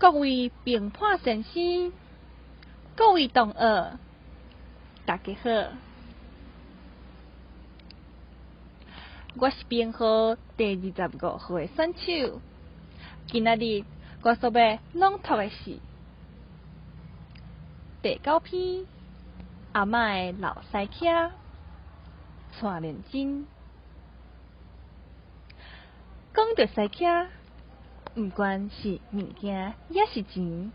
各位評判先生，各位同學，大家好。我是編號第25號的選手。今仔日我所欲朗讀的是第九篇阿嬤的老師車，蔡念真。講著師車，毋管是物件抑是錢，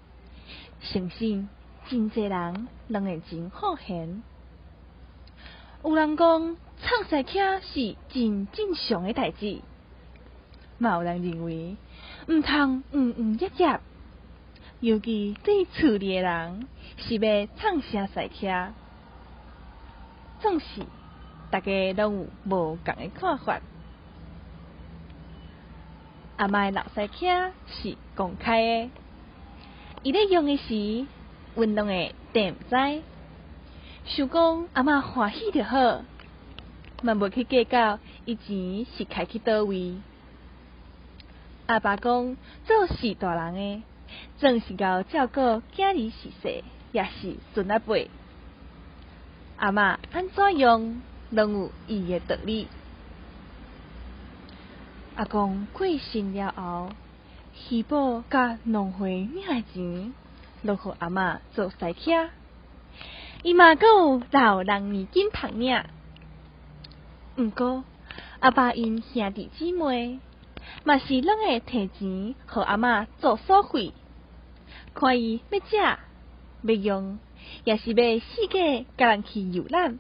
相信真濟人攏會真好閒。有人講藏師車是真正常的代誌，嘛有人認為毋通毋毋業業，尤其對厝裡的人是欲藏啥師車。總是逐家攏有無仝的看法。阿嬤的老師車是公開的，伊咧用的時，阮攏會硩毋知，想講阿嬤歡喜就好，嘛袂去計較伊錢是開去佗位。阿爸講做序大人的，總是𠢕照顧囝兒序細，抑是孫仔輩。阿嬤按怎用，攏有伊的道理。阿公過身了後，漁保佮農會領的錢，攏予阿嬤做師車。伊嘛閣有老人年金通領。毋過，阿爸𪜶兄弟姊妹，嘛是攏會提錢予阿嬤做所費，看伊欲食、欲用，抑是欲四界佮人去遊覽，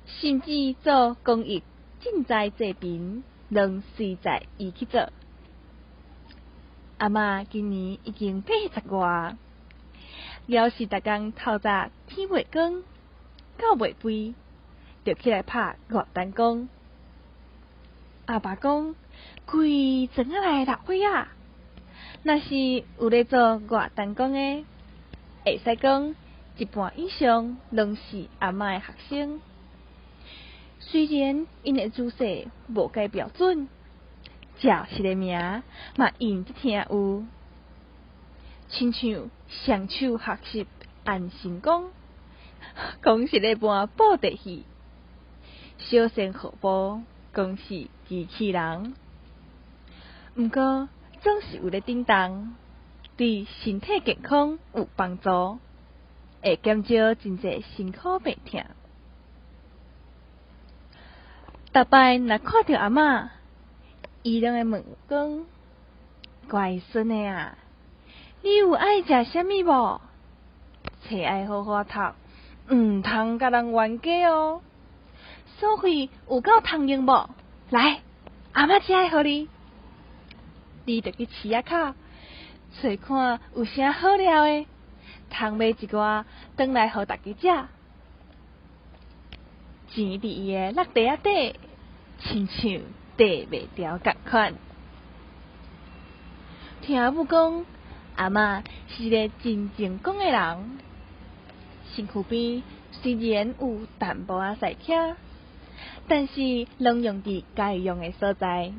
甚至做公益賑災濟貧，攏隨在伊去做。阿嬤今年已經八十外，猶是逐工透早天未光、狗未吠，就起來拍外單工。阿爸講，規庄仔內老歲仔，若是有咧做外單工的，會使講一半以上攏是阿嬤的學生。雖然𪜶的姿勢無介標準，叫一个名嘛𪜶得聽有，親像雙手學習安神功，講是咧搬布袋戲，小仙互補講是機器人。毋過總是有咧振動，對身體健康有幫助，會減少真濟辛苦病痛。逐擺若看著阿嬤，伊攏會問講：乖孫的啊，你有愛食啥物無？冊愛好好讀，毋通共人冤家哦。所費有夠通用無？來，阿嬤這會予你，你著去市仔口，揣看有啥好料的，通買一寡轉來予大家食。錢佇伊的橐袋仔底，親像綴袂牢仝款。聽阿母講，阿嬤是一个真成功的人。身軀邊雖然有淡薄仔師車，但是攏用佇該用的所在。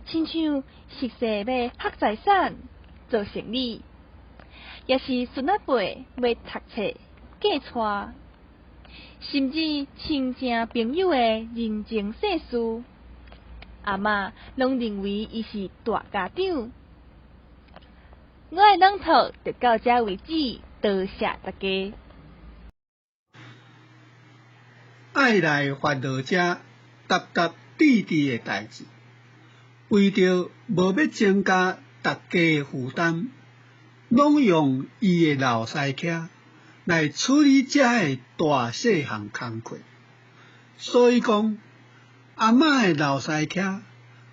親像熟勢欲學財產、做生理，抑是孫仔輩欲讀冊、嫁娶。甚至親情朋友的人情世事，阿嬤攏認為伊是大家長。我的朗讀就到這為止，多謝大家。愛來煩惱遮沓沓疊疊的代誌，為著無欲增加大家負擔，攏用伊的老師車來處理遮的大細項工課，所以講阿嬤的老師車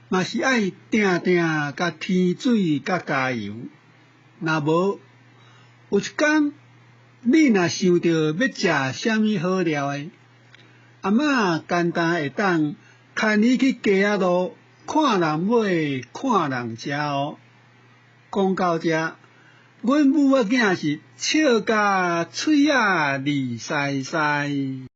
嘛是愛定定共添水佮加油，若無有一工你若想著欲食啥物好料的，阿嬤簡單會當牽你去街仔路看人買看人食哦。講到遮，阮母仔囝是笑甲喙仔膩澀澀。